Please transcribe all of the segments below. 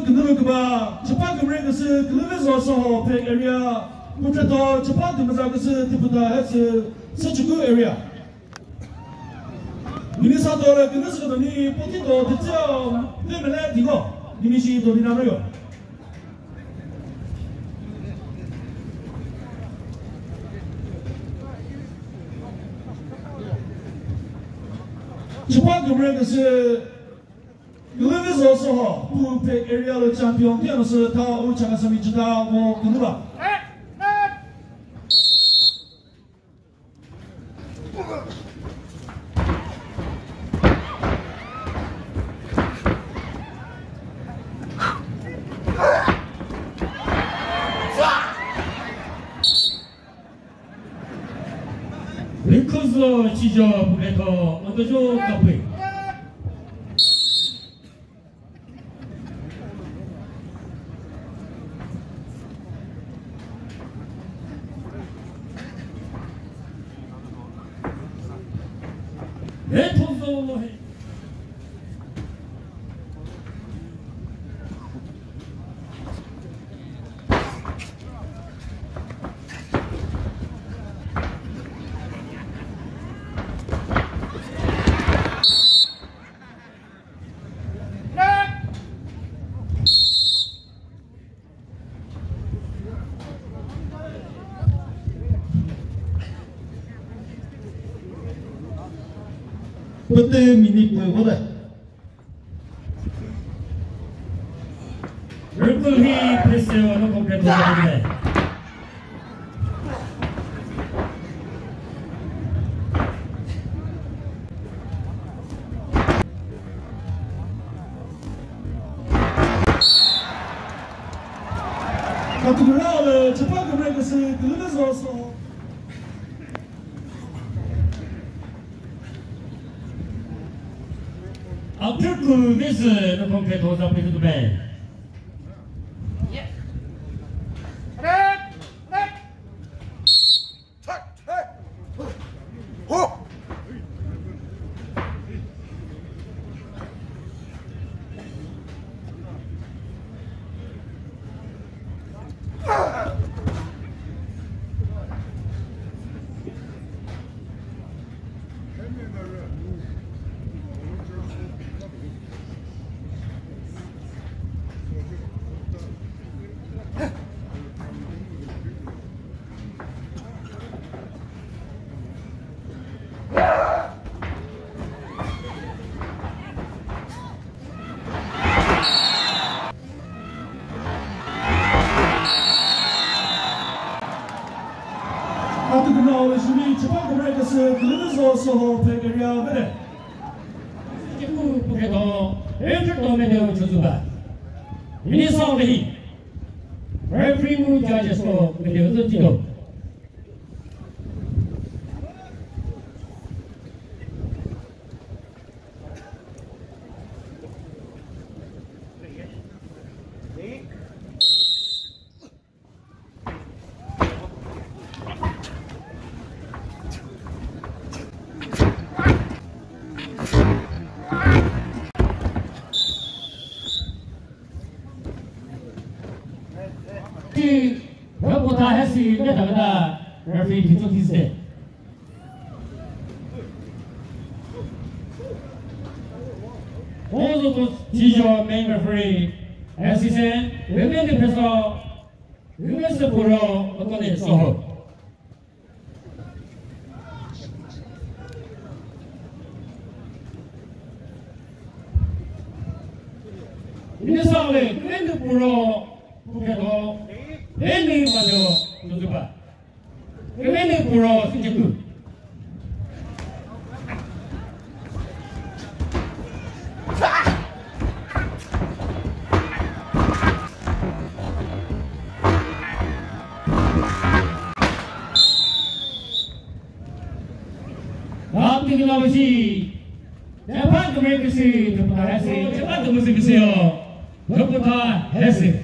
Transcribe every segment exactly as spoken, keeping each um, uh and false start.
Künülü küba, chüpa kümre küsü, Külüvezo Soho, Phek area, Kutreto, chüpa tümüza küsü, Tipüta Hetsü, Süchükü area. Minnesota le künü sü doni poti do titseo, pemele tingo, nini shi do dinamrio. Chüpa kümre küsü, Külüvezo Soho, Phek area le champion, tiano sü ta u chaka sami chita mo künüba. Rikhuzo chijo puketo otojo kapui. Rikhuzo lohe. Pete mini pwe vole. Rükülhi phese wa no concrete wa vole. Katugura le chapa kümre küsü Külüvezo Soho. Apür kü vizü nukon kre thoza pizü tüme. Atukuna ole shimi chapa kümre küsü Külüvezo Soho Phek area vede. Chiku puketo, entry to mede uchuzuba. Ini song lehi. Referee mu judges ko mede uchuzuba. Ti, Röpotha hesi, meta meta, referee, thicho thise. Ozo to chijo main referee, assistant, women defense, women sepuro, otone soho. Ini sale, women sepuro, puketo, women majo, tutupa. Kümüne puro süchüku. Kapti kina bisi. Japan kümüne kisi, Japan kümüne kisi, Japan kümüne kisi yo. Röpotha hesi.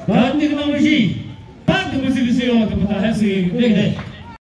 Kati kena mo shi. Kati mo shi kisi yo, kati mo ta ha si, de de.